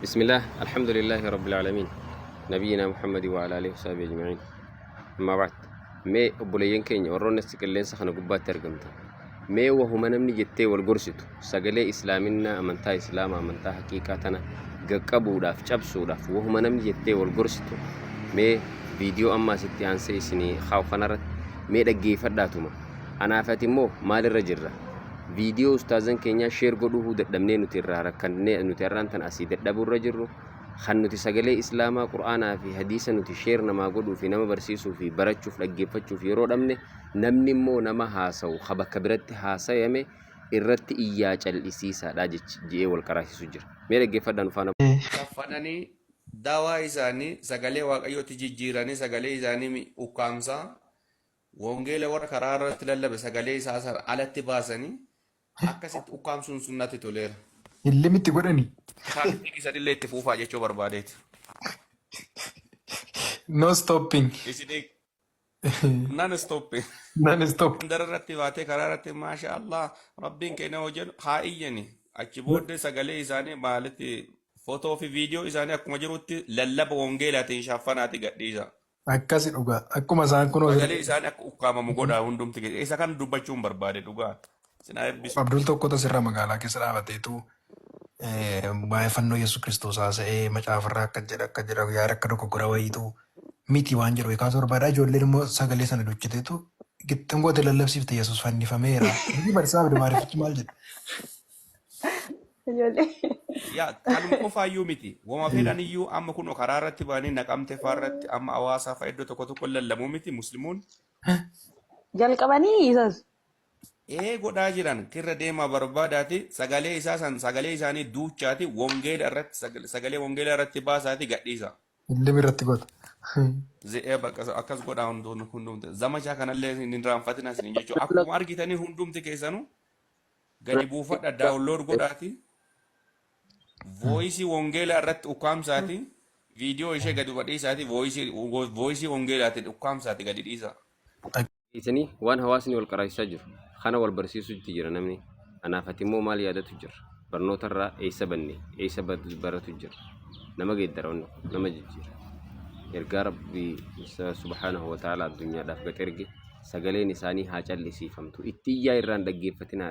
Bismillah, alhamdulillahi rabbil aalamiin. Nabiyyina Muhammadi wa ala alihi wa sahbihi ajma'in. Amma ba'd. Mee obboleeyyan keenya warroonni as qilleensa kana gubbaatti argamtan. Mee wahuma namni jettee wal gorsitu sagalee islaaminaa amantaa islaama amantaa haqiiqaa tana gaqqabuudhaaf cabsuudhaaf wahuma namni jettee wal gorsitu mee viidiyoo amma asitti aansee isinii kaa'u kanarratti mee dhaggeeffadhaatuma. Anaaf ati immoo maalirra jirra? Viidiyoo ustaazan keenyaa share godhuuhuu dadhabnee nuti irraa rakkannee nuti har'aan tana asii dadhabuu irra jirru kan nuti sagalee islaamaa qur'aanaa fi hadiisa nuti share namaa godhuu fi nama barsiisuu fi barachuuf dhaggeeffachuuf yeroo dhabne namni immoo nama haasawu ka bakka biratti haasayame irratti iyyaa cal'isiisaadha je'ee wal qaraasisu jira. Mee dhaggeeffadhaa nu faana. Shaffananii dawaa isaanii sagalee Waaqayyootti jijjiiranii sagalee isaanii ukkaamsaa Wongeela warra karaa irratti lallabe sagalee isaa sana alatti baasanii akkasitti ukkaamsuun sun natti toleera. Hin itti godhani. Taaktikii sanillee itti fuufaa jechuu barbaadeeti. No stopping. Isin non stop. Non stop. Mandara irratti baatee karaa irratti maasha Allah Rabbiin keenya hojjennu haa iyyani. Achi booddee sagalee isaanii maalitti footoo fi viidiyoo isaanii akkuma jirutti lallaba wongeelaatiin shaffanaati gadhiisa. Akkasi dhugaa. Akkuma isaan kunoo Sagalee isaanii akka ukkaamamu godhaa hundumti keessa. Isa kan dubbachuun barbaade dhugaa. Sinaa eebbisu. Abdul tokkotu asirra magaalaa keessa dhaabateetu waa'ee fannoo Yesuus Kiristoos haasa'ee macaafarraa akka jedha akka jedha yaada akka dogoggora wayiitu miti waan jedhu kaasuu barbaada. Ijoolleen immoo sagalee sana duchiteetu gixxin goote lallabsiifte Yesuus fannifameera. Inni barsiisaa Abdul Maarifichi maal jedha? Ijoollee. Yaa kanuma qofaayyuu miti. Wama fedhan iyyuu amma kun karaa irratti ba'anii Naqamte fa'aa irratti amma hawaasaa fa'a iddoo tokko tokko lallabuu miti musliimoon. Jalqabanii isas. Ee godhaa jiran kirra deemaa barbaadaati sagalee isaa san sagalee isaanii duuchaati wangeela irratti sagalee wangeela irratti baasaati gadhiisa. Ilmi irratti goota. Ze'ee bakka akkas godhaa hunduun hundumti. Zamachaa kanallee hin irraanfatina isin jechuudha. Akkuma argitanii hundumti keessanuu gadi buufadha download godhaati voice wangeelaa irratti ukkaamsaati viidiyoo ishee gadi badhiisaati voice wangeelaatiin ukkaamsaati gadi dhiisa. Isanii waan hawaasni wal qaraasisaa jiru kana wal barsiisutti jira namni. Anaaf ati immoo maal yaadatu jira? Barnoota irraa eessa banne eessa baratu jira? Nama geeddara wanni kun nama jijjiira. Ergaa Rabbii subhaanahu wa ta'ala addunyaadhaaf gad erge sagaleen isaanii haa callisiifamtu. Itti iyyaa irraan dhaggeeffatinaa.